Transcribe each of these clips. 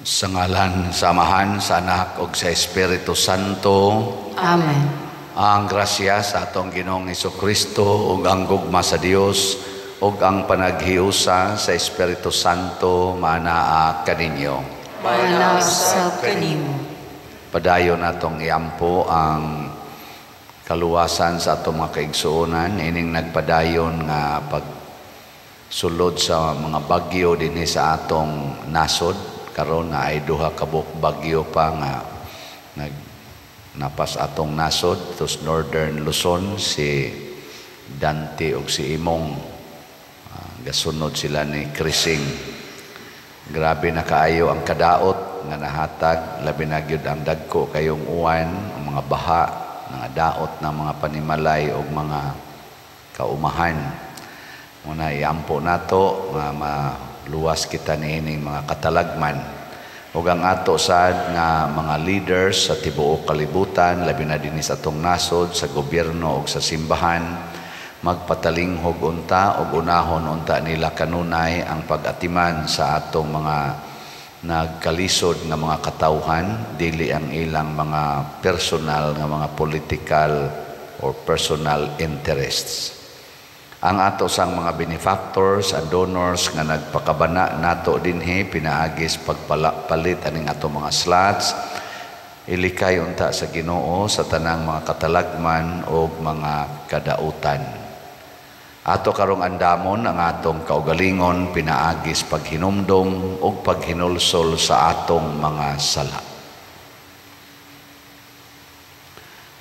Sa ngalan sa Amahan, sa Anak ug sa Espiritu Santo. Amen. Ang grasya sa atong Ginoong Kristo ug ang gugma sa Dios ug ang panaghiusa sa Espiritu Santo maanaa kaninyo. Maanaa usab kanimo. Padayon natong iampo ang kaluwasan sa atong mga kaigsuonan ining nagpadayon nga pagsulod sa mga bagyo dinhi sa atong nasod. Karon na ay duha ka buok bagyo pa nga nag napas atong nasod, tos Northern Luzon, si Dante ug si Imong. Gasunod sila ni Crising. Grabe na kaayo ang kadaot nga nahatag, labi na gyud ang dagko kayong uwan, ang mga baha, mga daot na mga panimalay ug mga kaumahan. Muna iampo nato nga maluwas kita niining mga katalagman. Ug ang ato sad nga mga leaders sa tibuok kalibutan, labi na dinhi sa atong nasod, sa gobyerno ug sa simbahan, magpatalinghog unta ug unahon unta nila kanunay ang pag-atiman sa atong mga nagkalisod nga mga katawhan, dili ang ilang mga personal nga mga political or personal interests. Ang ato sang mga benefactors and donors nga nagpakabana nato dinhi pinaagis pagpalit aning ato mga slots, ilikay unta sa Ginoo sa tanang mga katalagman og mga kadautan. Ato karong andamon ang atong kaugalingon pinaagis paghinumdom ug paghinulsol sa atong mga sala.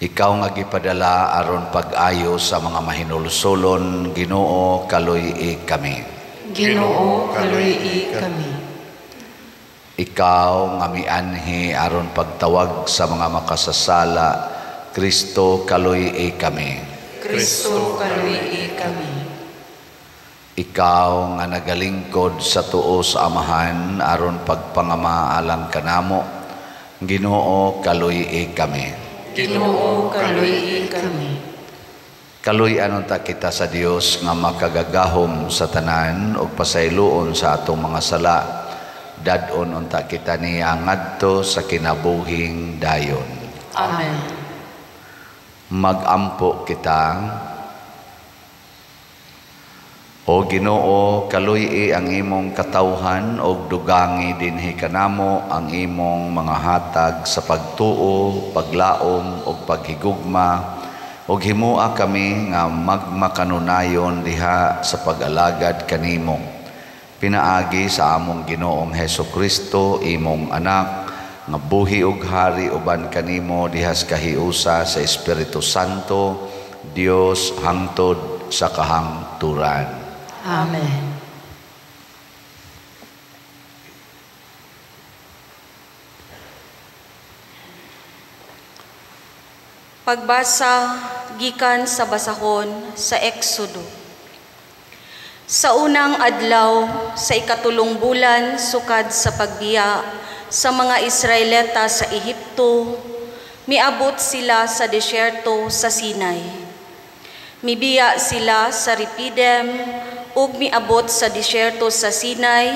Ikaw nga gipadala aron pag-ayo sa mga mahinulsolon, Ginoo, kaluy-i kami. Ginoo, kaluy-i kami. Ikaw nga mianhi aron pagtawag sa mga makasasala, Kristo, kaluy-i kami. Kristo, kaluy-i kami. Ikaw nga nagalingkod sa tuo sa Amahan aron pagpangama alang kanamo, Ginoo, kaluy-i kami. Ginoo, kaluy-i kami. Kaluy-an unta kita sa Dios nga makagagahom sa tanan ug pasayloon sa atong mga sala. Dad-on unta kita niya ngadto sa kinabuhing dayon. Amen. Magampo kita. O Ginoo, kaluy-i ang imong katawhan og dugangi dinhi kanamo ang imong mga hatag sa pagtuo, paglaom og paghigugma, og himoa kami nga magmakanunayon diha sa pag-alagad kanimo. Pinaagi sa among Ginoong Hesus Kristo, imong anak, nga buhi og hari uban kanimo dihas kahiusa sa Espiritu Santo, Dios hangtod sa kahangturan. Amen. Pagbasa gikan sa basahon sa Exodo. Sa unang adlaw sa ikatulong bulan sukad sa pagbiya sa mga Israelita sa Ehipto, miabot sila sa disyerto sa Sinai. Mibiya sila sa Repidem ug miabot sa disyerto sa Sinai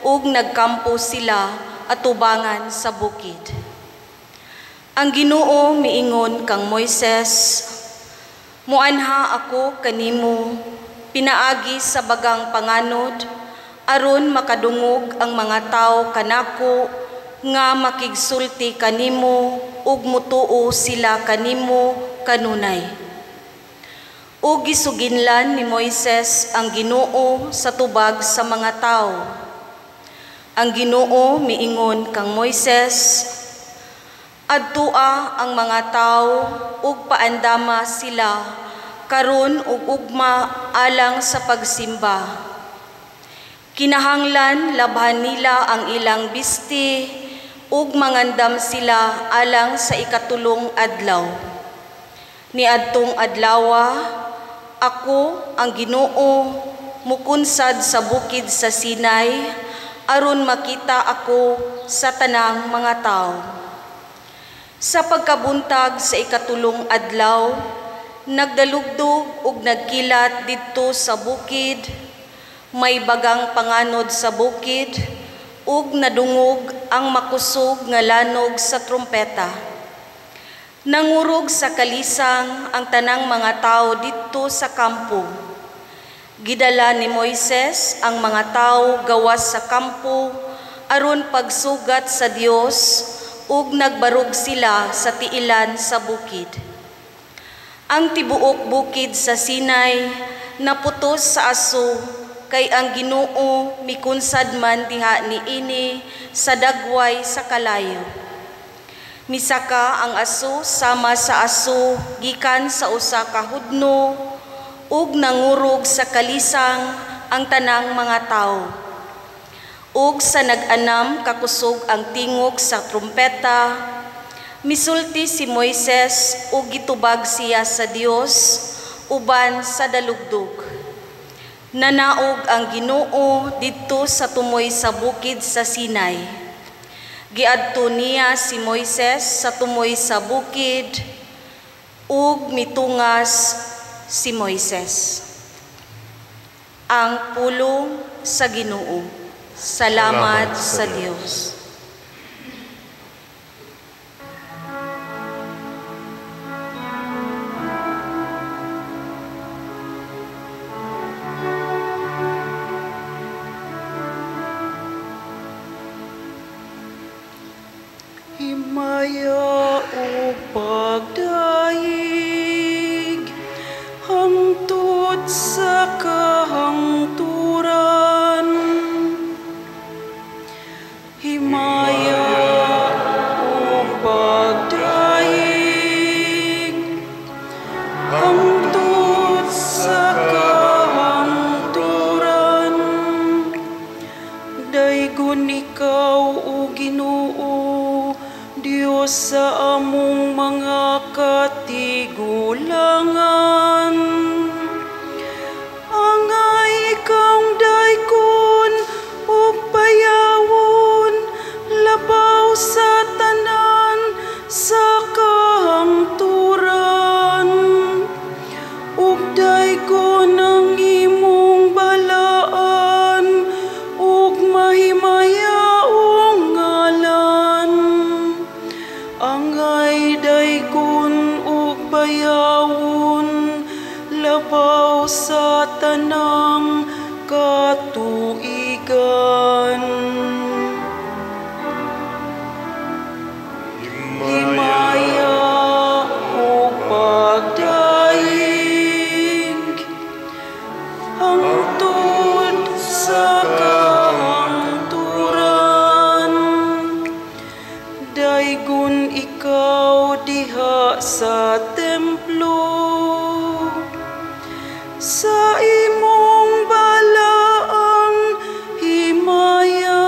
ug nagkampo sila atubangan sa bukid. Ang Ginoo miingon kang Moises, muanha ako kanimo pinaagi sa bagang panganod aron makadungog ang mga tawo kanako nga makigsulti kanimo ug mutuo sila kanimo kanunay. Ug gisuginlan ni Moises ang Ginoo sa tubag sa mga tawo. Ang Ginoo miingon kang Moises, adtua ang mga tawo ug paandama sila karon ug ugma alang sa pagsimba. Kinahanglan labhan nila ang ilang bisti ug mangandam sila alang sa ikatulong adlaw. Niadtong adlawa, ako ang Ginoo mukunsad sa bukid sa Sinai aron makita ako sa tanang mga tawo. Sa pagkabuntag sa ikatulong adlaw, nagdalugdog ug nagkilat didto sa bukid, may bagang panganod sa bukid ug nadungog ang makusog nga lanog sa trumpeta. Nangurog sa kalisang ang tanang mga tao didto sa kampo. Gidala ni Moises ang mga tao gawas sa kampo aron pagsugat sa Dios ug nagbarog sila sa tiilan sa bukid. Ang tibuok bukid sa Sinai naputos sa aso kay ang Ginoo mikunsad man diha niini sa dagway sa kalayo. Misaka ang aso sama sa aso gikan sa usa ka hudno ug nangurog sa kalisang ang tanang mga tawo. Ug sa nag-anam kakusog ang tingog sa trumpeta, misulti si Moises ug gitubag siya sa Dios uban sa dalugdog. Nanaog ang Ginoo didto sa tumoy sa bukid sa Sinai. Giadto niya si Moises sa tumoy sa bukid ug mitungas si Moises. Ang pulong sa Ginoo. Salamat sa Dios. Himaya o pagdaig hangtod sa kahangturan. Himaya o pagdaig hangtod sa kahangturan. Daygon ikaw o Ginoo, Diyos sa among mga katigulangan. Angay ikang daykon ug payawon labaw sa tanan sa kahangturan. Ug daygon ang imong balaan ug mahimayaong ngalan. Angay daygon ug bayawon labaw sa tanang katuigan. Himaya ug pagdaig hangtod sa kahangturan. Daygon ikaw diha sa templo, sa imong balaang himaya.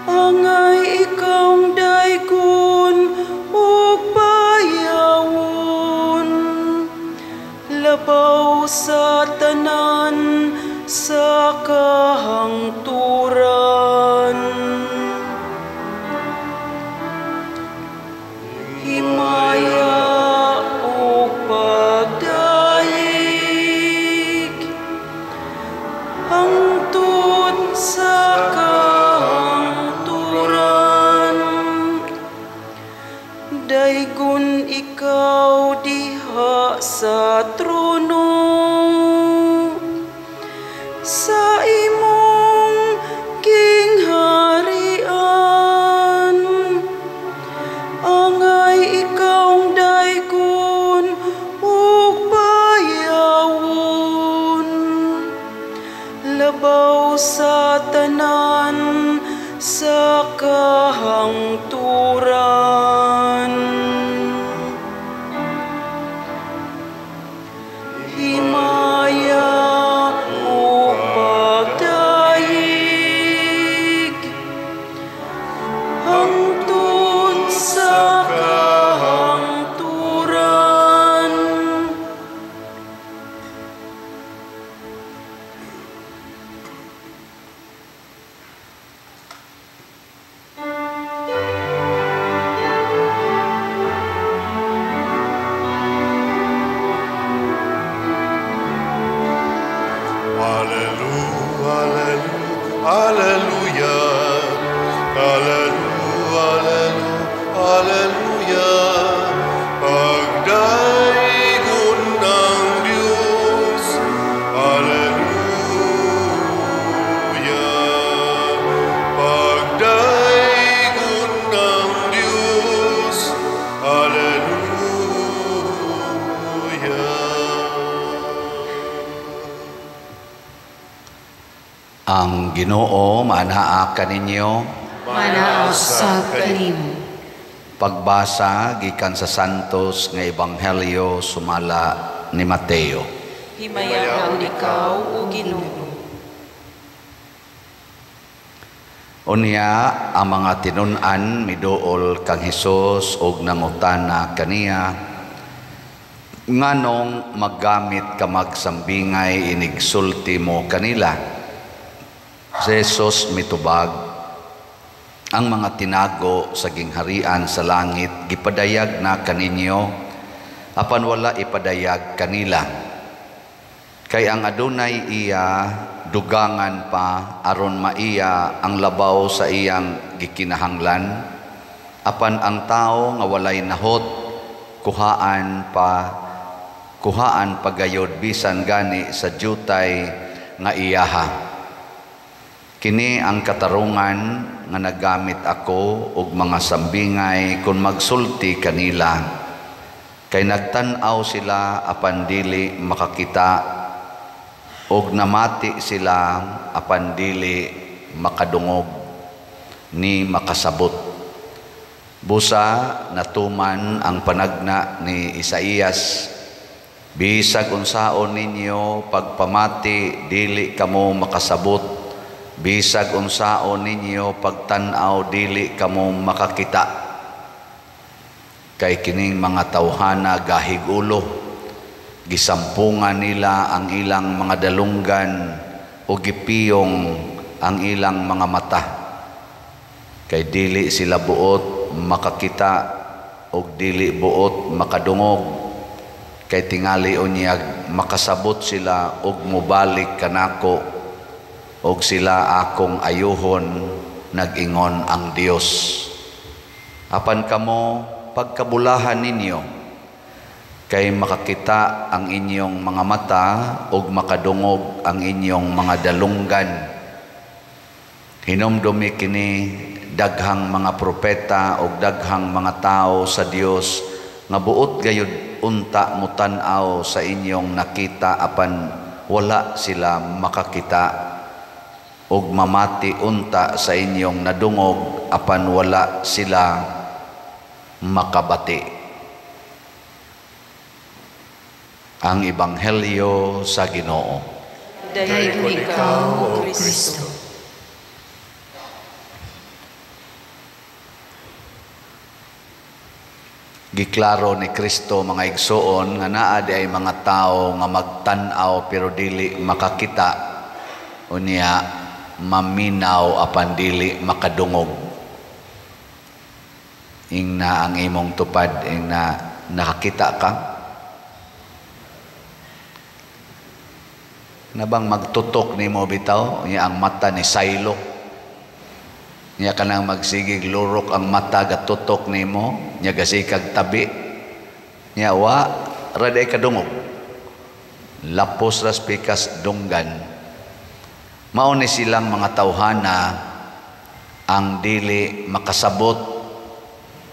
Angay ikaw daygon ug bayawon labaw sa tanan sa kahangturan. Himaya ug pagdaig hangtod sa kahangturan. Daygon ikaw diha sa trono, sa imong gingharian. Angay ikaw daygon ug bayawon labaw sa tanan sa kahangturan. Himaya ug pagdaig hangtod sa kahangturan. Alleluia, Alleluia, Alleluia, pagdaygon ng Diyos, Alleluia, pagdaygon ng Diyos, Alleluia. Ang Ginoo maanaa kaninyo, Manaa usab kanimo. Pagbasa gikan sa Santos nga Ebanghelyo sumala ni Mateo. Himayaon ikaw, o Ginoo. Unya ang mga tinun-an miduol kang Hesus og nangutana kaniya, nganong maggamit ka magsambingay inigsulti mo kanila? Si Jesus mitubag, ang mga tinago sa gingharian sa langit gipadayag na kaninyo, apan wala ipadayag kanila. Kay ang adunay iya dugangan pa aron maiya ang labaw sa iyang gikinahanglan, apan ang tawo nga walay nahot kuhaan pa gayod bisan gani sa jutay nga iyaha. Kini ang katarungan nga nagamit ako og mga sambingay kun magsulti kanila, kay nagtan-aw sila apan dili makakita, og namati sila apan dili makadungog ni makasabot. Busa natuman ang panagna ni Isaías, bisag unsaon ninyo pagpamati dili kamo makasabot, bisag unsaon ninyo pagtan-aw dili kamo makakita. Kay kining mga tawhana gahig ulo, gisampungan nila ang ilang mga dalunggan o gipiyong ang ilang mga mata. Kay dili sila buot makakita o dili buot makadungog, kay tingali unyag makasabot sila og mobalik kanako, og sila akong ayuhon, nag-ingon ang Dios. Apan kamo pagkabulahan ninyo, kay makakita ang inyong mga mata ug makadungog ang inyong mga dalunggan. Hinumdumi kini daghang mga propeta ug daghang mga tao sa Dios nga buot gayud unta mutan-aw sa inyong nakita apan wala sila makakita, ug mamati unta sa inyong nadungog apan wala sila makabati. Ang Ebanghelyo sa Ginoo. Daygon ikaw, O Kristo. Giklaro ni Kristo mga igsoon nga naa di ay mga tao nga magtan-aw pero dili makakita, unya maminaw apan dili makadungog. Ingna ang imong tupad, ingna nakakita ka. Nabang magtutok nimo bitaw, unya ang mata ni Silo. Nya kanang magsigig lurok ang mata gatutok nimo, nya gasikag tabi. Nya wa ra day kadungog. Lapos ras pikas dunggan. Mao ni silang mga tawhana ang dili makasabot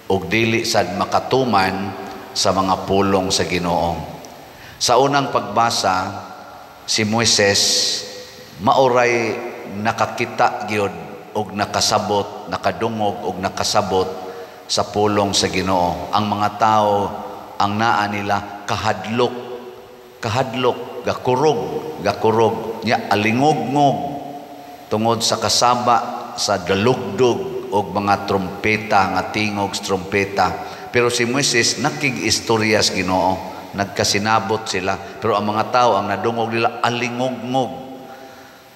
ug dili sad makatuman sa mga pulong sa Ginoo. Sa unang pagbasa, si Moises maoray nakakita gyud og nakasabot, nakadungog og nakasabot sa pulong sa Ginoo. Ang mga tao ang naa nila kahadlok, kahadlok, gakurog, gakurog, nya alingogngog tungod sa kasaba sa dalugdog og mga trompeta, nga tingog sa trompeta. Pero si Moises nakig-istorya sa Ginoo, nagkasinabot sila. Pero ang mga tao ang nadungog nila alingogngog.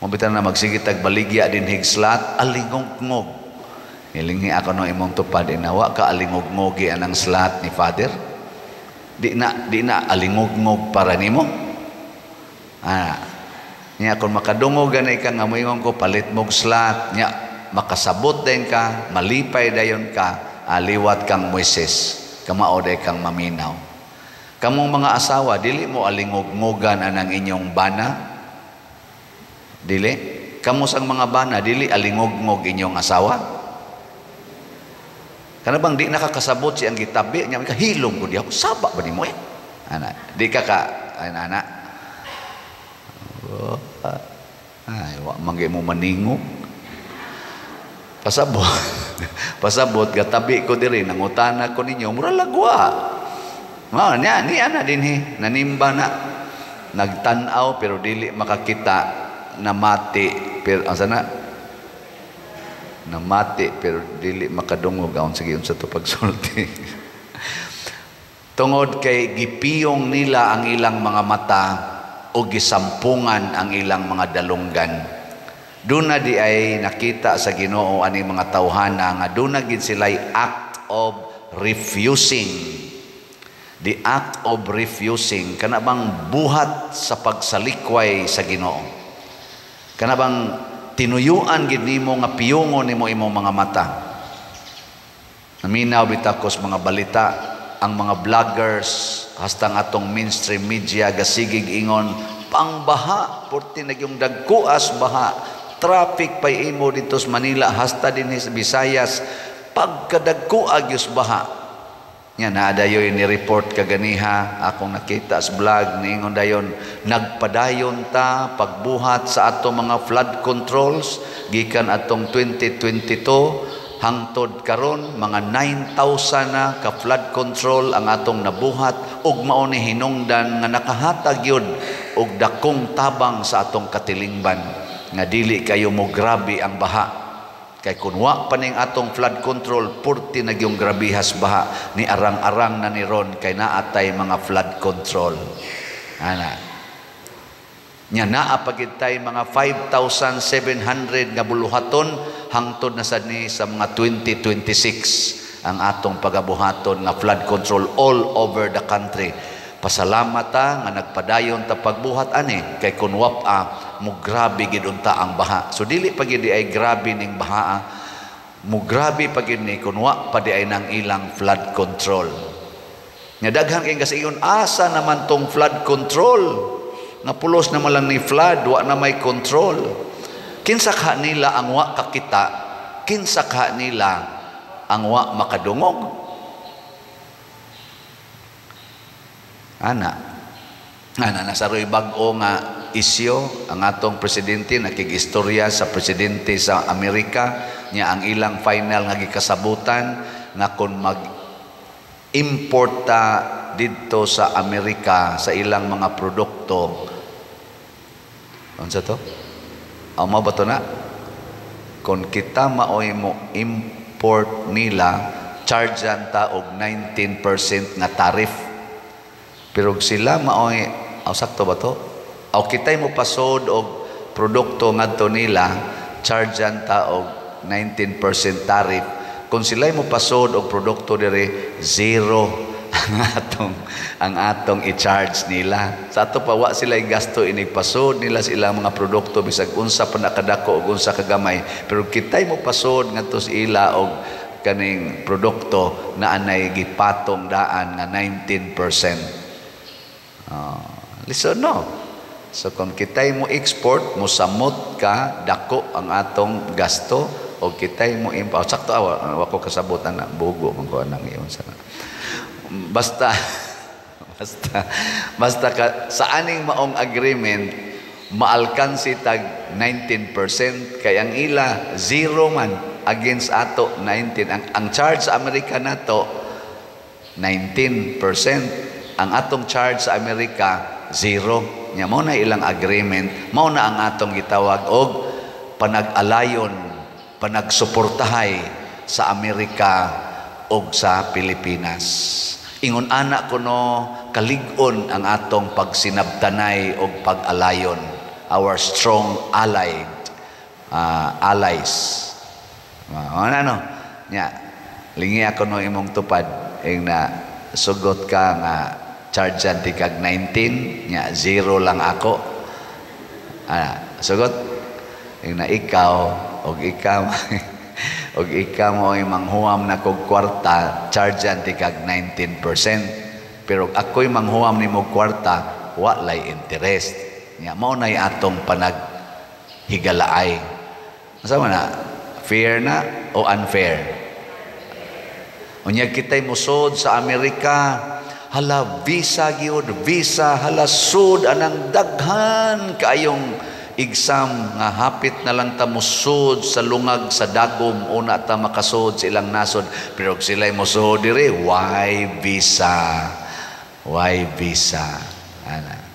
Mabitan na magsigitag baligya din higslat, alingogngog. Nilinghi ako no imong tupad, inawa ka alingogngogi anang slat ni Father. Di na alingogngog para nimo. Nya kung makadungog gani ka nga moingon ko palit mog slot, nya makasabot din ka, malipay dayon ka, aliwat kang Moises, kamao day kang maminaw. Kamong mga asawa, dili mo alingog-ngogan anang inyong bana? Dili? Kamo sang mga bana, dili alingog-ngog inyong asawa? Kana bang di nakakasabot siyang gitabi nya, kahilom ko di ako, saba ba nimo eh? Ana, di ka ka ana. Oh, ay, wa man mo maningog. Pasabot. Pasabot gatabi ko diri, nangutana ko ninyo, mura lagwa. Mao nya ni ana dinhi, nanimba na, nagtan-aw pero dili makakita, namati pero asa na, namati pero dili makadungog. Aon sige, unsa to pagsulti? Tungod kay gipiyong nila ang ilang mga mata o gisampungan ang ilang mga dalunggan. Doon na di ay nakita sa Ginoo ani mga tawhana nga doon na gid sila'y act of refusing. The act of refusing, kana bang buhat sa pagsalikway sa Ginoo. Kana bang tinuyuan gid nimo nga piyungon nimo imong mga mata. Naminaw bitakos mga balita, ang mga vloggers hasta ang atong mainstream media gasigig ingon pangbaha, porti nagyong dagkuas baha, traffic pay imo dito sa Manila hasta dinhi sa Visayas, pagkadagko gyud baha. Nya naa dayoy ni report kaganiha akong nakita sa vlog, niingon dayon nagpadayon ta pagbuhat sa ato mga flood controls gikan atong 2022 hangtod karon, mga 9,000 na ka flood control ang atong nabuhat ug mao ni hinungdan nga nakahatag gyud og dakong tabang sa atong katilingban nga dili kayo mo grabe ang baha. Kay kun wa pa ning atong flood control, purti na gyung grabihas baha ni arang-arang na ni ron kay naatay mga flood control. Ana. Nya naa pa gid tay mga 5,700 nga buluhaton hangtod na sad ni sa mga 2026 ang atong pagabuhaton nga flood control all over the country. Pasalamat ta nga nagpadayon ta pagbuhat ani kay kun wa pa mo grabe gid unta ang baha. So dili pa gid ay grabe ning baha, mo grabe pa gid ni kun wa pa di ay nang ilang flood control. Nya daghan kay kasiyon, asa naman tong flood control? Nga pulos naman lang ni flood, wa na may control. Kinsa ka nila ang wa kakita, kinsa ka nila ang wa makadungog? Ana, ana nasaroy bag-o nga isyo ang atong presidente, nakig-istorya sa presidente sa Amerika niya ang ilang final nga gikasabutan nga kung mag-import ta didto sa Amerika sa ilang mga produkto. Unsa to? Amo ba to na? Kung kita maoy mo import nila, chargean ta og 19% nga tarif. Pero sila maoy, aw sakto ba to? Aw kitay mo pasod og produkto ngadto nila, chargean ta og 19% tarif. Kung sila mo pasod og produkto diri, zero ang atong i-charge nila. Sa ato pa wa sila gasto inig pasod nila sa ilang mga produkto bisag unsa pa nakadako og unsa kagamay. Pero kitay mo pasod ngadto sa ila og kaning produkto na anay gipatong daan nga 19%. Listen, no? So kung kitay mo export, mo samot ka, dako ang atong gasto, o kitay mo import. Sakto, wa ko kasabot na bugo man ko anang iyon sana. Basta basta basta ka, sa aning maong agreement, maalkansi tag 19% kay ang ila zero man against ato 19. Ang charge sa Amerika nato 19%. Ang atong charge sa Amerika zero. Nya mao na ilang agreement, mao na ang atong gitawag og panag-alayon, panagsuportahay sa Amerika og sa Pilipinas. Ingon ana kuno kalig-on ang atong pagsinabtanay og pag-alayon, our strong allied allies. Ano no? Nya lingi ako no imong tupad ing na sugot ka nga chargean ti kag 19, nya zero lang ako. Ah, sugot na ikaw og ikaw og ikaw mo ay manghuam na kog kwarta, chargean ti kag 19%. Pero ako'y manghuam nimo kwarta, wa lay interest. Nya mao nay atong panaghigalaay. Asa man na? Fair na o unfair? Unya kita'y musod sa Amerika, hala visa gyud, visa, hala sud anang daghan kaayong exam nga hapit na lang ta musod sa lungag sa dagom una ta makasud sa ilang nasod, pero og sila'y musod dire, why visa? Why visa? Ana.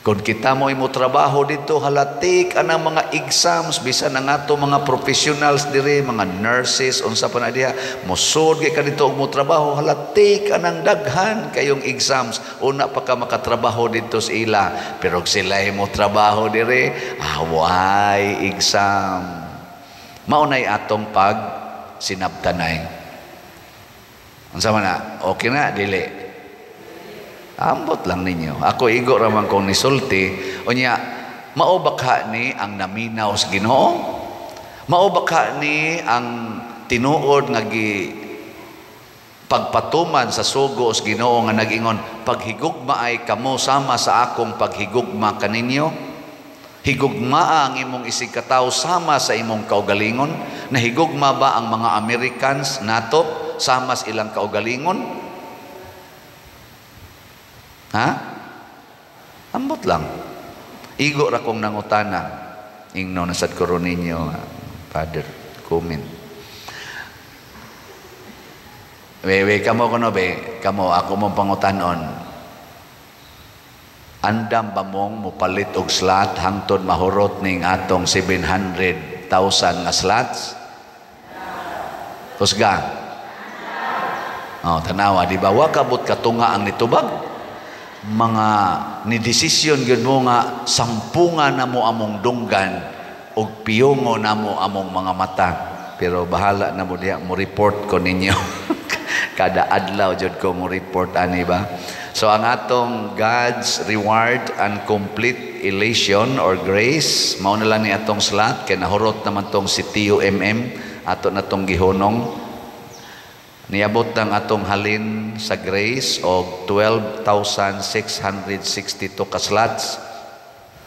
Kung kita mo imo trabaho dito, halatik anang mga exams bisan ang ato mga professionals dire, mga nurses, unsa pa na diha, mosud kay ka dito og mo trabaho, halatik anang daghan kayong exams una pa ka makatrabaho dito sa ila. Pero og sila mo trabaho dire, why exam? Mao nay atong pag sinabtanay. Unsa man na? Okay na dili? Ambot lang ninyo. Ako igo raman kong nisulti. Unya, mao ba ka ni ang naminaw sa Ginoo? Mao ba ka ni ang tinuod nga gi pagpatuman sa sugo sa Ginoo nga nag-ingon, paghigugma ay kamo sama sa akong paghigugma kaninyo? Higugmaa ang imong isig katawo sama sa imong kaugalingon? Nahigugma ba ang mga Americans nato sama sa ilang kaugalingon? Ha? Ambot lang. Igo ra kong nangutana. Ingno na sad ko ron ninyo, Father, comment. We, kamo kuno be, kamo ako mong pangutanon. Andam ba mong mupalit og slot hangtod mahurot ning atong 700,000 nga slots? Kusga. Oh, tanawa, di ba? Wa kabot katunga ang nitubag. Mga ni desisyon gyud mo nga sampungan na mo among dunggan og piyongo na mo among mga mata. Pero bahala na mo diha, mo report ko ninyo. Kada adlaw jud ko mo report ani ba. So ang atong God's reward and complete elation or grace, mao na lang ni atong slot kay nahurot naman tong si TUMM ato na tong gihunong. Niabot ng atong halin sa grace og 12,662 ka slots,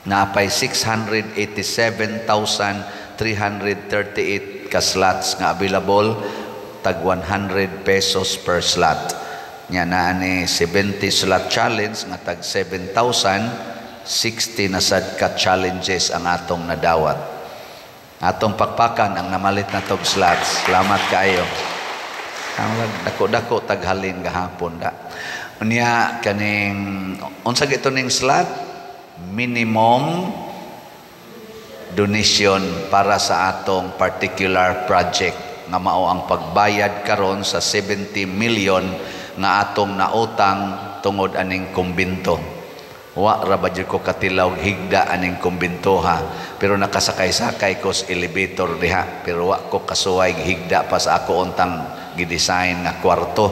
naapay 687,338 ka slots nga available, tag 100 pesos per slot. Nya naa ni 70 slot challenge nga tag 7,060 na sad ka challenges ang atong nadawat. Atong pakpakan ang namalit na tog slots. Salamat kaayo. Dako-dako taghalin gahapon da. Unya kaning unsa gito ning slot? Minimum donation para sa atong particular project nga mao ang pagbayad karon sa 70 million nga atong nautang tungod aning kumbinto. Wa ra ba jud ko katilaw higda aning kumbinto ha, pero nakasakay-sakay ko sa elevator diha, pero wa ko kasuway higda pa sa ako untang gidesign nga kwarto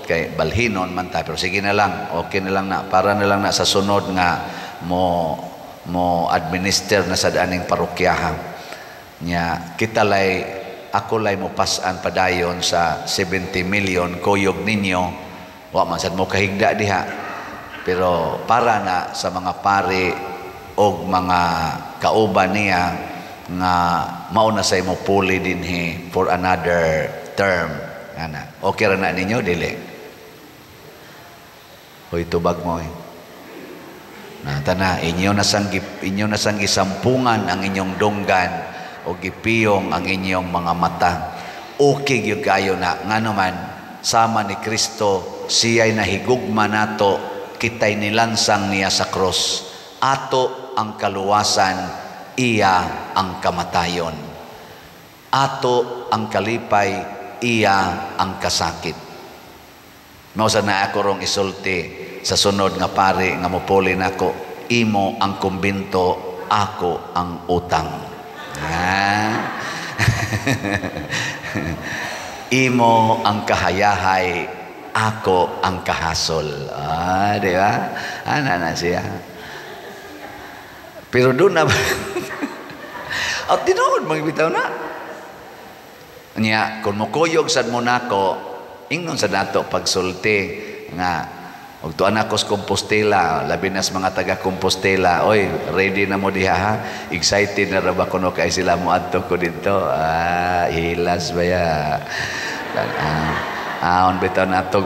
kay balhinon man ta, pero sige na lang, okay na lang na, para na lang na sa sunod nga mo administer na sa aning parokyaha. Nya kita lay ako lay mo pasan padayon sa 70 million kuyog ninyo, wa man sad mo kahigda diha, pero para na sa mga pari og mga kauban niya nga mao na sa imo puli dinhi for another term. Ana, okay ra na ninyo dili? Hoy, tubag mo eh. Na tana inyo na sang gisampungan ang inyong dunggan o gipiyong ang inyong mga mata. Okay gyud kayo na ngano man sama ni Kristo siya'y nahigugma nato, kita'y nilansang niya sa krus. Ato ang kaluwasan, iya ang kamatayon. Ato ang kalipay, iya ang kasakit. Mao sa na ako rong isulti sa sunod nga pari nga mupuli nako, imo ang kumbinto, ako ang utang. Imo ang kahayahay, ako ang kahasol. Ah, di ba? Ana na siya. Pero doon na at tinuod magbitaw na. Nya kung mokuyog sad mo nako, ingnon sa nato pagsulti nga og tuan ako sa Compostela, labi na sa mga taga Compostela, oy, ready na mo diha ha? Excited na ra ba kuno kay sila mo adto ko didto? Ah, hilas ba ya? Ah, on bitaw nato.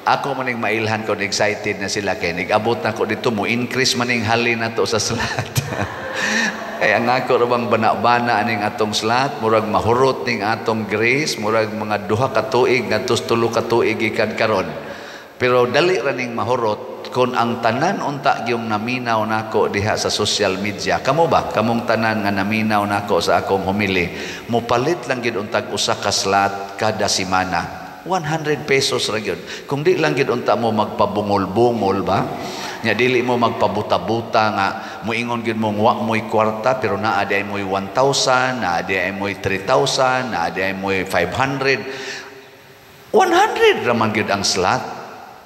Ako maning mailhan kon excited na sila kay nag-abot na ko dito, mo increase maning halin nato sa slot. Kaya ang ako ra bang bana-bana aning atong slot, murag mahurot ning atong grace, murag mga 2 ka tuig ngadto 3 ka tuig gikan karon. Pero dali ra ning mahurot kon ang tanan unta gyung naminaw nako diha sa social media. Kamo ba? Kamong tanan nga naminaw nako sa akong homily, mopalit lang gyud untag usa ka slot kada semana. 100 pesos ra gyud. Kung di lang gyud unta mo magpabungol-bungol ba? Nya dili mo magpabuta-buta nga moingon gyud mo wa mo'y kwarta pero naa di ay mo'y 1,000, naa di ay mo'y 3,000, naa di ay mo'y 500. 100 ra man gyud ang slot.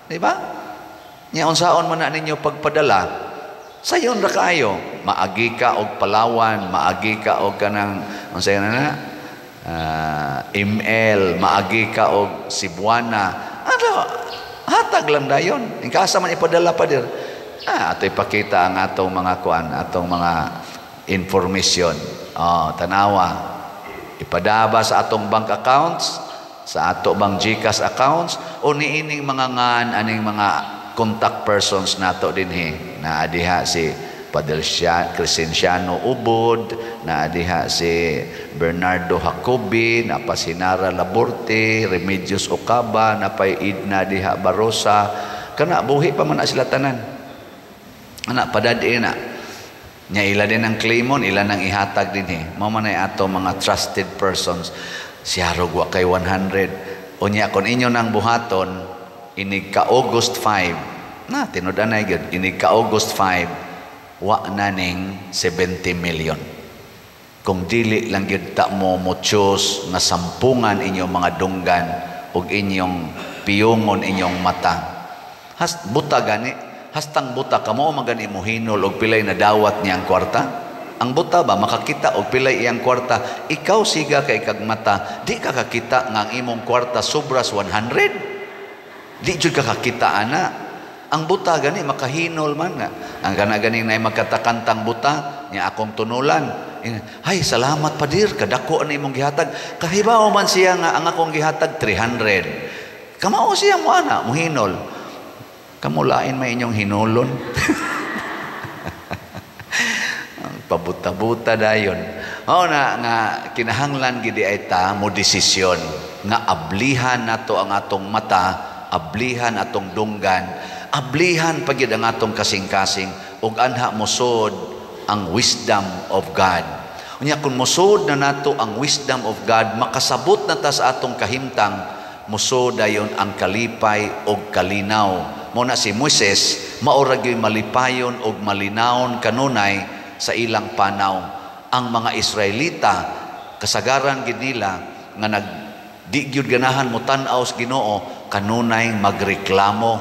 Di ba? Nya unsaon man na ninyo pagpadala? Sayon ra kaayo. Maagi ka og Palawan, maagi ka og kanang unsay na na? ML, maagi ka og Cebuana. Ano, hatag lang dayon. Ingkasa man ipadala pa dir. Ato ipakita ang atong mga kuan, atong mga information. Oh, tanawa. Ipadaba sa atong bank accounts, sa ato bang GCash accounts, o niining mga ngan aning mga contact persons nato dinhi. Naa diha si Padre Crescenciano Ubod, naa diha si Bernardo Jacobi, napa si Nara Laborte, Remedios Ocaba, napay Idna diha Barosa. Kana buhi pa man na sila tanan. Ana padad-e na. Nya ila din ang claimon, ila nang ihatag dinhi. Mao man ay ato mga trusted persons. Siyarog wa kay 100. Unya kon inyo nang buhaton inig ka August 5. Na tinud-anay gyud inig ka August 5 wa na ning 70 million. Kung dili lang gyud ta mo choose nga sampungan inyong mga dunggan ug inyong piyungon inyong mata. Has buta gani, hastang buta kamo magani mo hinol og pilay na dawat niyang kwarta. Ang buta ba makakita og pilay iyang kwarta, ikaw siga kay kag mata, di ka kakita nga ang imong kwarta sobras 100. Di jud ka kakita ana. Ang buta gani makahinol man nga. Ang kana gani nay magkatakantang buta nya akong tunulan. Hay salamat padir, kadako ani imong gihatag. Kahibaw man siya nga ang akong gihatag 300. Kamao siya mo ana, muhinol. Kamulain may inyong hinulon. Pabuta-buta dayon. Mao na nga kinahanglan gid ay ta mo desisyon nga ablihan nato ang atong mata, ablihan atong dunggan, ablihan pa gyud ang atong kasing-kasing ug anha mosod ang wisdom of God. Unya kun mosod na nato ang wisdom of God, makasabot na ta sa atong kahimtang, mosod dayon ang kalipay og kalinaw. Mo na si Moises mao ra gyud malipayon og malinawon kanunay sa ilang panaw. Ang mga Israelita kasagaran gid nila nga nag di gyud ganahan mo tan-aw sa Ginoo, kanunay magreklamo,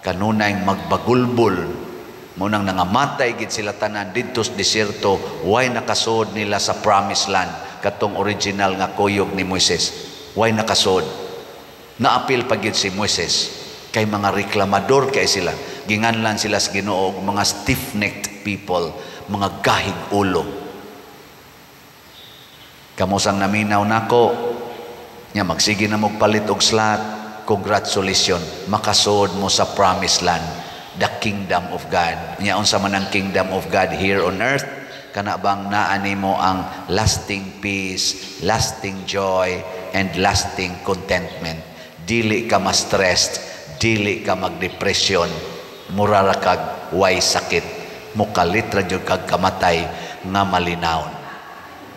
kanunay magbagulbol. Mo nang nangamatay gid sila tanan didto sa disyerto, way nakasod nila sa promised land, katong original nga kuyog ni Moises. Way nakasod. Naapil pa gid si Moises kay mga reklamador kay sila. Ginganlan sila sa Ginoo og mga stiff-necked people, mga gahig ulo. Kamusang naminaw nako, nya magsige na mogpalit og slot, congratulations, makasod mo sa promised land, the kingdom of God. Nya unsa man ang kingdom of God here on earth? Kana bang naa nimo ang lasting peace, lasting joy, and lasting contentment. Dili ka ma-stressed, dili ka magdepresyon, mura ra kag way sakit, mukalit ra jud kag kamatay nga malinawon.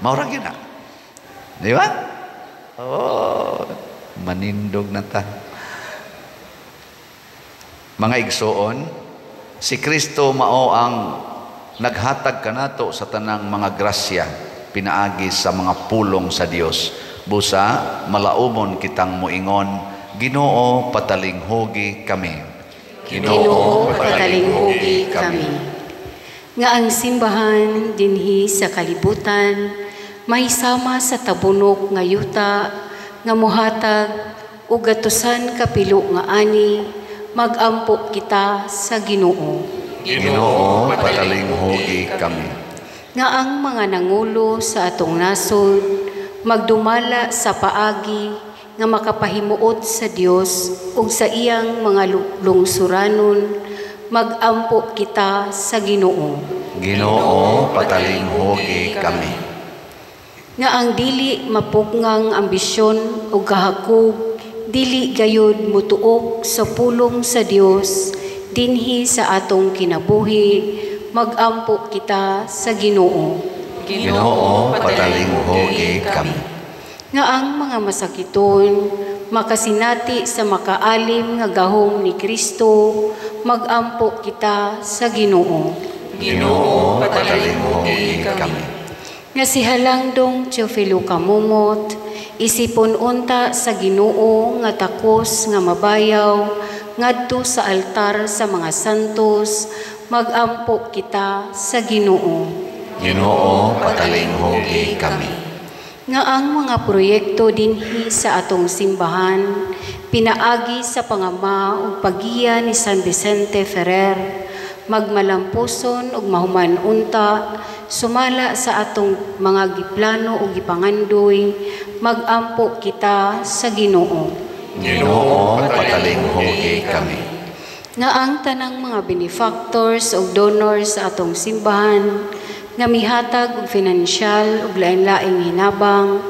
Mao ra gyud na. Di ba? Oh, manindog na ta. Mga igsoon, si Kristo mao ang naghatag kanato sa tanang mga grasya pinaagi sa mga pulong sa Dios. Busa malaumon kitang moingon, Ginoo, patalinghugi kami. Ginoo, patalinghugi kami. Nga ang simbahan dinhi sa kalibutan mahisama sa tabunok nga yuta nga mohatag og gatusan kapilo nga ani, magampo kita sa Ginoo. Ginoo, patalinghugi kami. Nga ang mga nangulo sa atong nasod magdumala sa paagi nga makapahimuot sa Dios ug sa iyang mga lungsuranon, magampo kita sa Ginoo. Ginoo, patalinghugi kami. Nga ang dili mapugngang ambisyon ug kahakog dili gayud mutuok sa pulong sa Dios dinhi sa atong kinabuhi, magampo kita sa Ginoo. Ginoo, patalinghugi kami. Nga ang mga masakiton makasinati sa makaalim nga gahom ni Kristo, magampo kita sa Ginoo. Ginoo, patalinghugi kami. Nga si Halangdong Teofilo Camomot isipon unta sa Ginoo nga takos nga mabayaw ngadto sa altar sa mga santos, magampo kita sa Ginoo. Ginoo, patalinghugi kami. Nga ang mga proyekto dinhi sa atong simbahan pinaagi sa pangama ug paggiya ni San Vicente Ferrer, magmalampuson ug mahuman unta sumala sa atong mga giplano ug gipangandoy, magampo kita sa Ginoo. Ginoo, patalinghugi kami. Nga ang tanang mga benefactors ug donors sa atong simbahan nga mihatag og finansyal ug lain-laing hinabang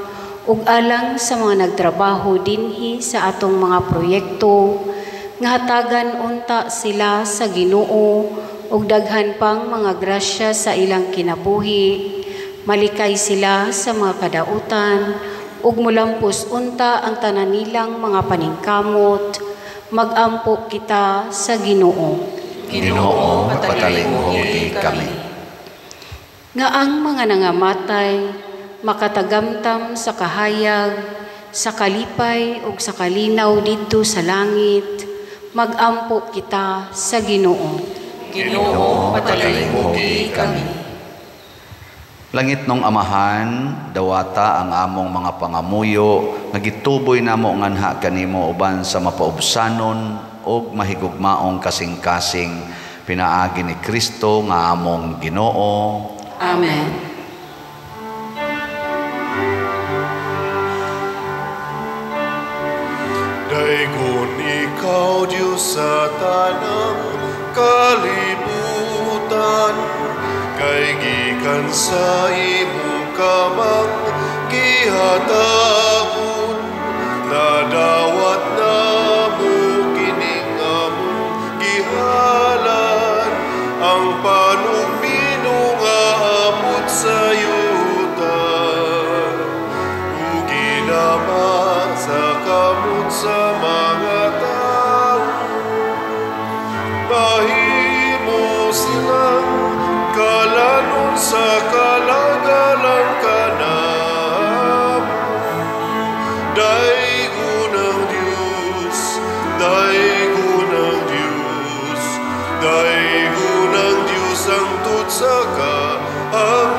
ug alang sa mga nagtrabaho dinhi sa atong mga proyekto, nga hatagan unta sila sa Ginoo ug daghan pang mga grasya sa ilang kinabuhi, malikay sila sa mga kadautan ug mulampos unta ang tanan nilang mga paningkamot, magampo kita sa Ginoo. Ginoo, patalinghugi kami. Nga ang mga nangamatay makatagamtam sa kahayag, sa kalipay ug sa kalinaw didto sa langit, magampo kita sa Ginoo. Ginoo, patalinghugi kami. Langit nung Amahan, dawata ang among mga pangamuyo nga gituboy namo nganha kanimo uban sa mapaubsanon ug mahigugmaong kasing-kasing pinaagi ni Kristo nga among Ginoo. Amen. Daygon ikaw, Diyos, sa tanang kalibutan, kay gikan sa imong kamang gihatagon, nadawat namo kining among gihalad, ang panugmino nga abot sa yuta, ug ginama sa kamot sa mga tao, mahimo silang kalanon sa kalagalang kanamo. Daygon ang Diyos, daygon ang Diyos, daygon ang Diyos ang sa kaangturan.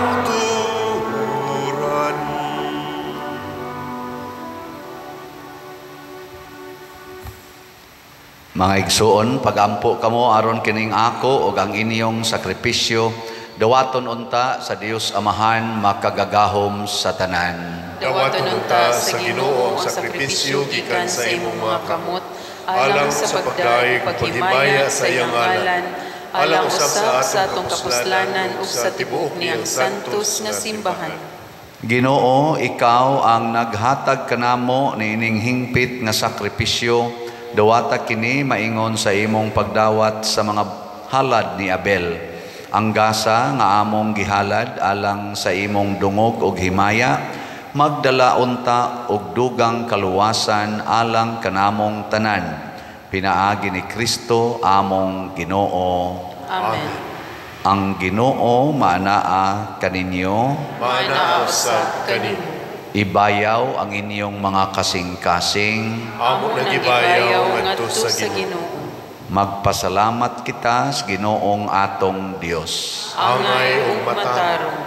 Mga igsuon, pagampo kamo aron kining ako ug ang inyong sakripisyo dawaton unta sa Dios Amahan makagagahom sa tanan. Dawaton unta sa Ginoo ang sakripisyo gikan sa imong mga kamot, alang sa pagdaig paghimaya sa iyang ngalan, alang usab sa atong kapuslanan ug sa tibuok niyang santos nga simbahan. Ginoo, ikaw ang naghatag kanamo niining hingpit nga sakripisyo. Dawata kini maingon sa imong pagdawat sa mga halad ni Abel. Ang gasa nga among gihalad alang sa imong dungog og himaya, magdala unta og dugang kaluwasan alang kanamong tanan. Pinaagi ni Kristo among Ginoo. Amen. Ang Ginoo maanaa kaninyo, maanaa usab kaninyo. Ibayaw ang inyong mga kasing-kasing. Amo nagibayaw ngadto sa Ginoo. Magpasalamat kita sa Ginoong atong Dios. Angay ug matarong.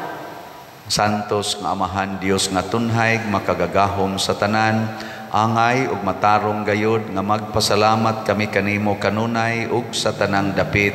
Santos nga Amahan Dios nga tunhay makagagahom sa tanan, angay ug matarong gayod nga magpasalamat kami kanimo kanunay ug sa tanang dapit,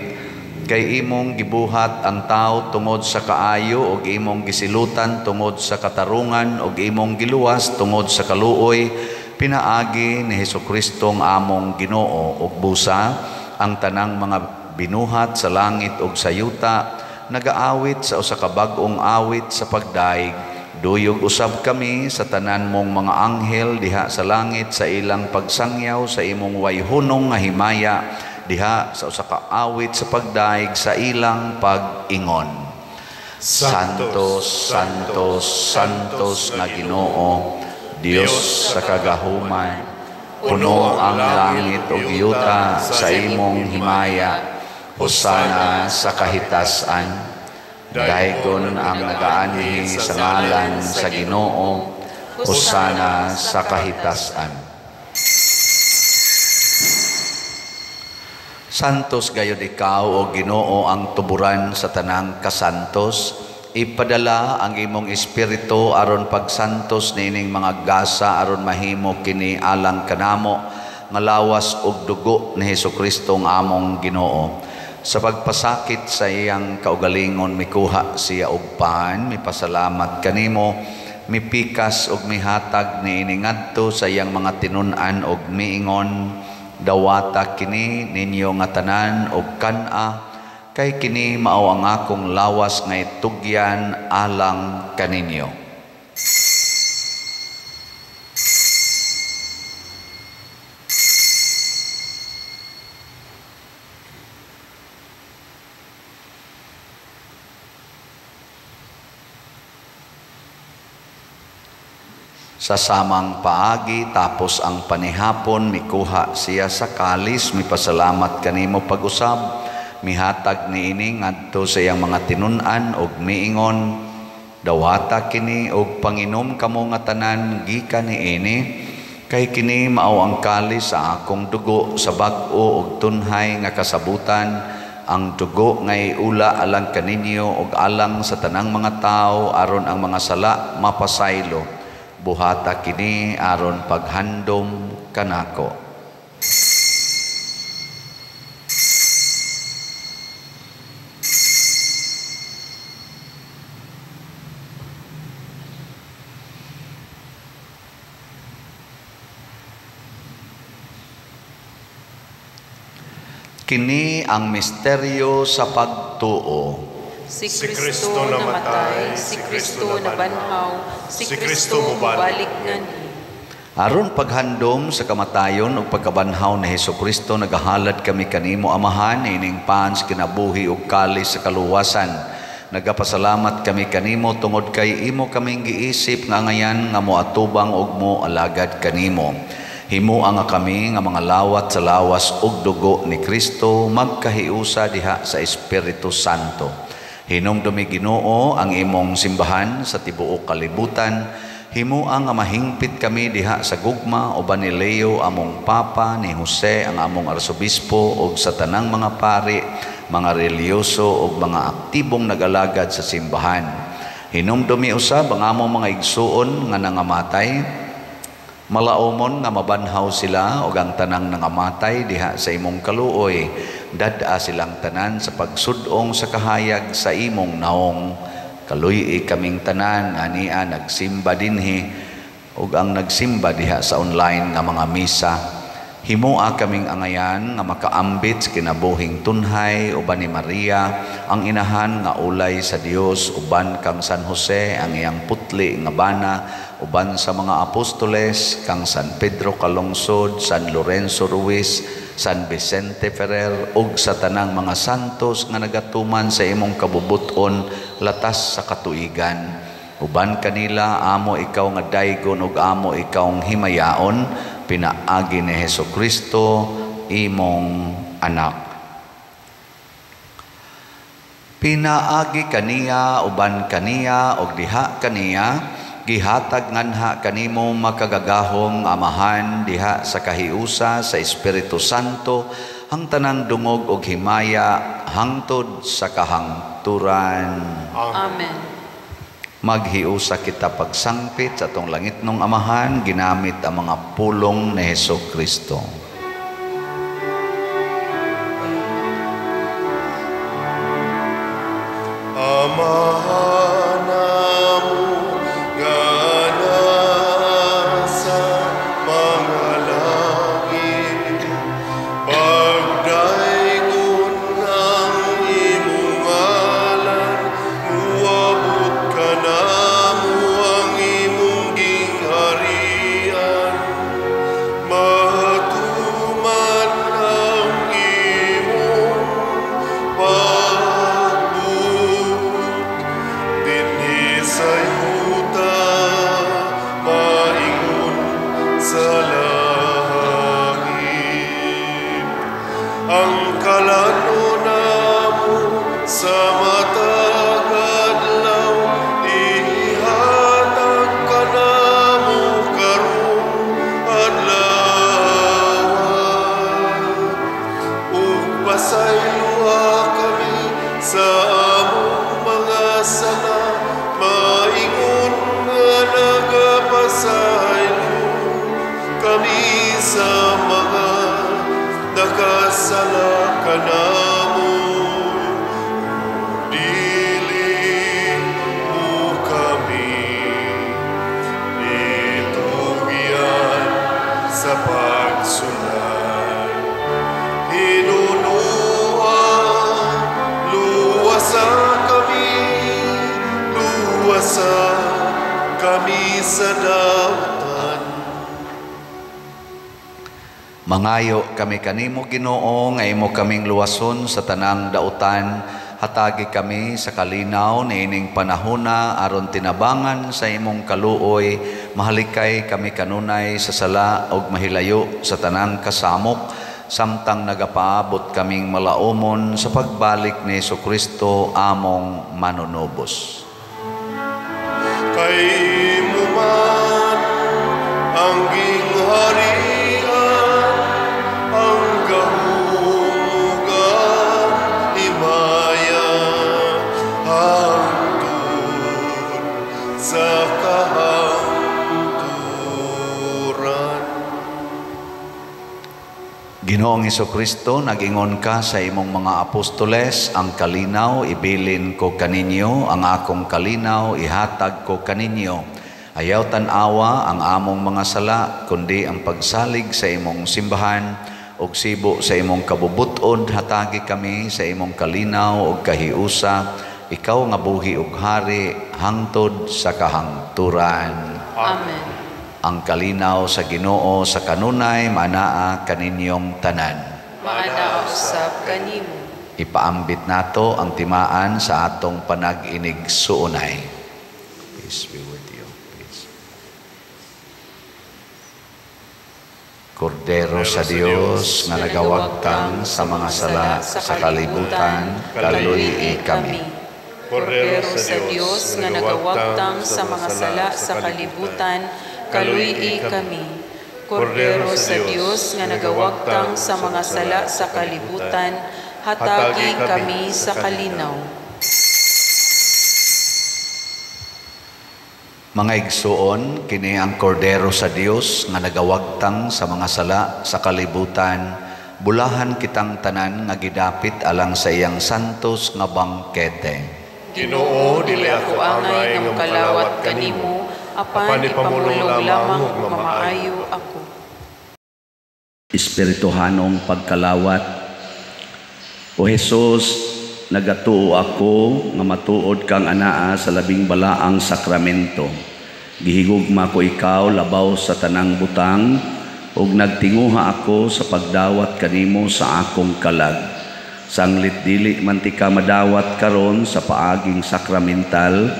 kay imong gibuhat ang tawo tungod sa kaayo ug imong gisilutan tungod sa katarungan ug imong giluwas tungod sa kaluoy, pinaagi ni Hesukristo ang among Ginoo. Ug busa ang tanang mga binuhat sa langit ug sa yuta nagaawit sa usa ka bag-ong awit sa pagdaig. Duyog usab kami sa tanan mong mga anghel diha sa langit sa ilang pagsangyaw sa imong wayhunong nga himaya diha sa usa ka awit sa pagdaig sa ilang pag-ingon. Santos, Santos, Santos nga Ginoo, Dios sa kagahuman, puno ang langit ug yuta sa imong himaya. Hosana sa kahitasan. Daygon ang nagaanhi sa ngalan sa Ginoo. Hosana sa kahitasan. Santos gayod ikaw o Ginoo ang tuburan sa tanang kasantos. Ipadala ang imong espiritu aron pagsantos niining mga gasa aron mahimo kini alang kanamo nga lawas ug dugo ni Hesukristo ang among Ginoo. Sa pagpasakit sa iyang kaugalingon mikuha siya og pan, mipasalamat kanimo, mipikas og mihatag niini ngadto sa iyang mga tinun-an og miingon, dawata kini ninyo nga tanan og kan-a, kay kini mao ang akong lawas nga itugyan alang kaninyo. Sa samang paagi, tapos ang panihapon, mikuha siya sa kalis, mipasalamat kanimo pag-usab, mihatag niini ngadto sa iyang mga tinun-an og miingon, dawata kini og panginom kamo nga tanan gikan niini, kay kini mao ang kalis sa akong dugo sa bag-o og tunhay nga kasabutan, ang dugo nga iula alang kaninyo og alang sa tanang mga tawo aron ang mga sala mapasaylo. Buhata kini aron paghandom kanako. Kini ang misteryo sa pagtuo. Si Kristo namatay, si Kristo nabanhaw, si Kristo mobalik nganhi. Aron paghandom sa kamatayon ug pagkabanhaw ni Hesukristo, nagahalad kami kanimo Amahan ining pan sa kinabuhi ug kalis sa kaluwasan. Nagapasalamat kami kanimo tungod kay imo kaming giisip nga ngayan nga moatubang ug moalagad kanimo. Himoa nga kami nga mga lawat sa lawas ug dugo ni Kristo magkahiusa diha sa Espiritu Santo. Hinumdumi Ginoo ang imong simbahan sa tibuok kalibutan. Himoa nga mahingpit kami diha sa gugma uban ni Leo among Papa, ni Jose ang among arsobispo ug sa tanang mga pari, mga reliyoso ug mga aktibong nag-alagad sa simbahan. Hinumdumi usab ang among mga igsuon nga nangamatay. Malaomon nga mabanhaw sila og ang tanang nangamatay diha sa imong kaluoy. Dad-a silang tanan sa pagsudong sa kahayag sa imong naong. Kaluy-i kaming tanan ania nagsimba dinhi ug ang nagsimba diha sa online nga mga misa. Himoa kaming angayan nga makaambit sa kinabuhing tunhay uban ni Maria ang inahan nga ulay sa Dios, uban kang San Jose ang iyang putli nga bana, uban sa mga apostoles kang San Pedro Calungsod, San Lorenzo Ruiz, San Vicente Ferrer ug sa tanang mga santos nga nagatuman sa imong kabubuton latas sa katuigan. Uban kanila amo ikaw nga daygon ug amo ikaw himayaon, pinaagi ni Hesukristo imong anak. Pinaagi kaniya, uban kaniya ug diha kaniya gihatag nganha kanimo makagagahom Amahan diha sa kahiusa sa Espiritu Santo ang tanang dungog og himaya hangtod sa kahangturan. Amen. Maghiusa kita pagsangpit sa atong langitnong Amahan ginamit ang mga pulong ni Hesus Kristo. Amahan namo nga nasa mga langit, pagdaygon ang imong ngalan, muabot kanamo ang imong gingharian, matuman ang imong pagbuot dinhi sa yuta, maingon sa langit. Ang kalano namo sa matag adlaw, ihatag kanamo karong adlaw. Ug pasayloa kami sa among mga sala, maingon nga nagapasaylo kami sa mga nakasala kanamo. Dili mo kami itugyan sa pagsulay. Hinunua, luwasa kami, luwasa kami sa dautan. Mangayo kami kanimo Ginoo nga imo kaming luwason sa tanang dautan, hatagi kami sa kalinaw niining panahona aron tinabangan sa imong kaluoy, mahalikay kami kanunay sa sala ug mahilayo sa tanang kasamok, samtang nagapaabot kaming malaumon sa pagbalik ni Hesukristo among manunubos. Kay imo man ang gingharian, ang gahom ug ang himaya, hangtod sa kahangturan. Ginoong Hesukristo, nag-ingon ka sa imong mga apostoles, ang kalinaw ibilin ko kaninyo, ang akong kalinaw ihatag ko kaninyo. Ayaw tan-awa ang among mga sala, kundi ang pagsalig sa imong simbahan, ug sibo sa imong kabubut-on, hatagi kami sa imong kalinaw ug kahiusa, ikaw nga buhi ug hari hangtod sa kahangturan. Amen. Ang kalinaw sa Ginoo sa kanunay manaa kaninyong tanan. Maanaa usab kanimo. Ipaambit nato ang timaan sa atong panag-inig suunay. Peace be with you. Peace. Kordero sa Dios nga nagawagtang sa mga sala sa kalibutan, kaluy-i kami. Kordero sa Dios nga nagawagtang sa mga sala sa kalibutan, kaluy-i kami. Kordero sa Dios nga nagawagtang sa mga sala sa kalibutan, hatagi kami sa kalinaw. Mga igsuon, kini ang kordero sa Dios nga nagawagtang sa mga sala sa kalibutan. Bulahan kitang tanan nga gidapit alang sa iyang santos nga bangkete. Ginoo, dili ako angay nga mokalawat kanimo, apan ipamulong lamang ug mamaayo ako. Espirituhanong pagkalawat. O Hesus, nagatuo ako nga matuod kang anaa sa labing balaang sakramento. Gihigugma ko ikaw labaw sa tanang butang, ug nagtinguha ako sa pagdawat kanimo sa akong kalag. Sanglit dili man ti ka madawat karon sa paaging sakramental,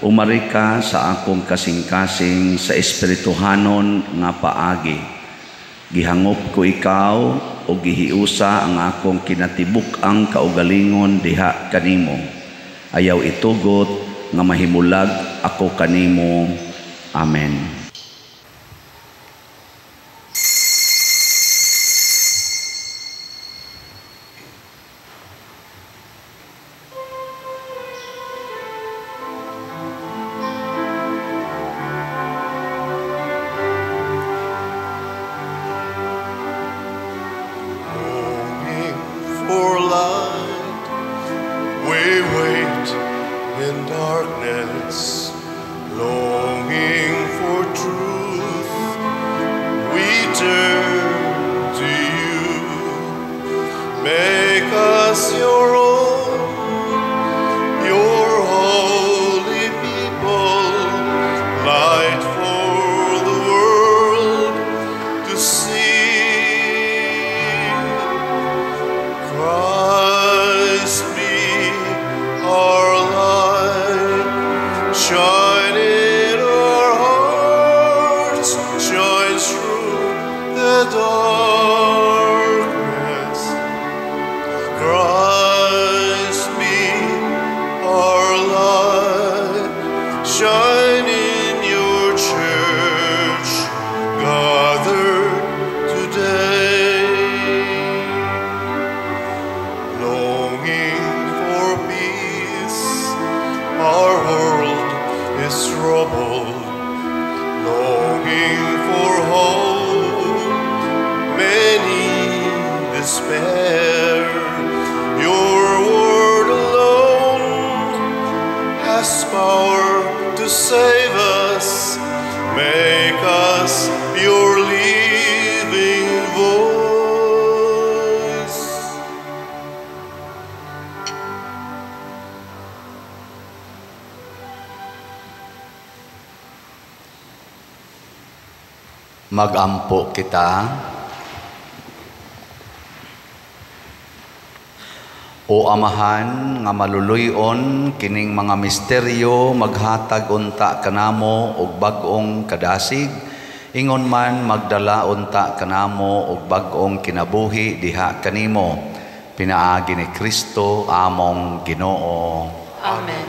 umari ka sa akong kasing-kasing sa espirituhanon nga paagi. Gihangop ko ikaw o gihiusa ang akong kinatibuk-ang kaugalingon diha kanimo. Ayaw itugot nga mahimulag ako kanimo. Amen. darkness, longing for truth, we turn to you. Make us your own, your holy people, light for the world to see. Christ be our light, shine in our hearts, shine through the darkness. Christ be our light, shine in your church, gathered today. Longing for peace, our world is troubled. Longing for hope, many despair. Your word alone has power to save us. Make us your living voice. Magampo kita. O Amahan nga maluluy-on kining mga misteryo, maghatag unta kanamo og bag-ong kadasig, ingon man magdala unta kanamo og bag-ong kinabuhi diha kanimo, pinaagi ni Kristo among Ginoo. Amen.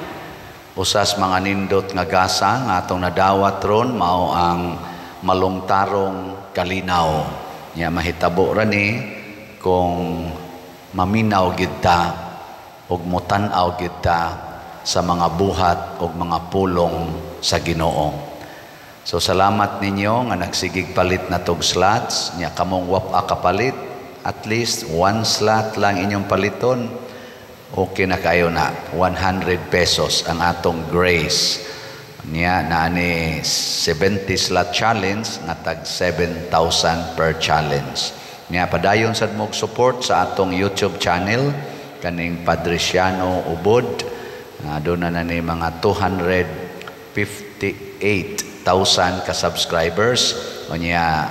Usas mga nindot nga gasa nga atong nadawat ron mao ang malungtarong kalinaw. Nya mahitabo ra ni kung maminaw gid ta ug motan-aw gid ta sa mga buhat ug mga pulong sa Ginoo. So salamat ninyo nga nagsigig palit na tog slots. Nya kamong wapa kapalit, at least one slot lang inyong paliton. Okay na kayo na 100 pesos ang atong grace. Nya naani 70 slot challenge nga tag 7,000 per challenge. Nya padayon sad mo support sa atong YouTube channel kaning Padriciano Ubod. Doon na ni mga 258,000 ka subscribers. Unya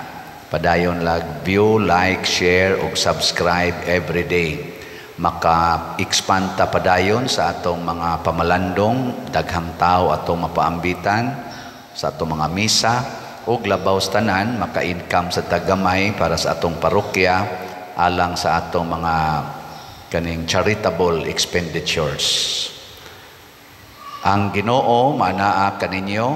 padayon lag view, like, share ug subscribe every day. Maka-expand ta padayon sa atong mga pamalandong, daghang tao atong mapaambitan sa atong mga misa ug labaw sa tanan maka-income sa tagamay para sa atong parokya alang sa atong mga kaning charitable expenditures. Ang Ginoo manaa kaninyo,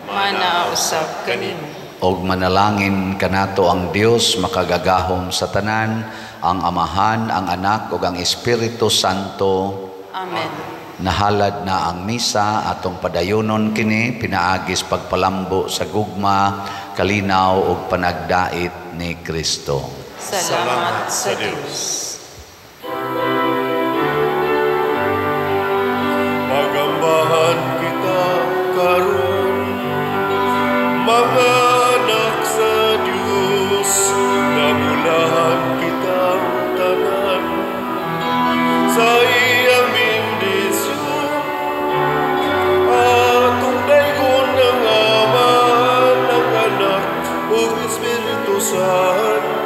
manaa usab kanimo, og manalangin kanato ang Dios makagagahom sa tanan, ang Amahan, ang Anak ug ang Espiritu Santo. Amen. Nahalad na ang misa atong padayonon kini pinaagis pagpalambo sa gugma, kalinaw ug panagdait ni Kristo. Salamat sa Dios. Magambahan kita karon, mga anak sa Dios, namulahan kitang tanan sa iyang bendisyon. Atong daygon ang Ama, ang Anak ug Espiritu Santo.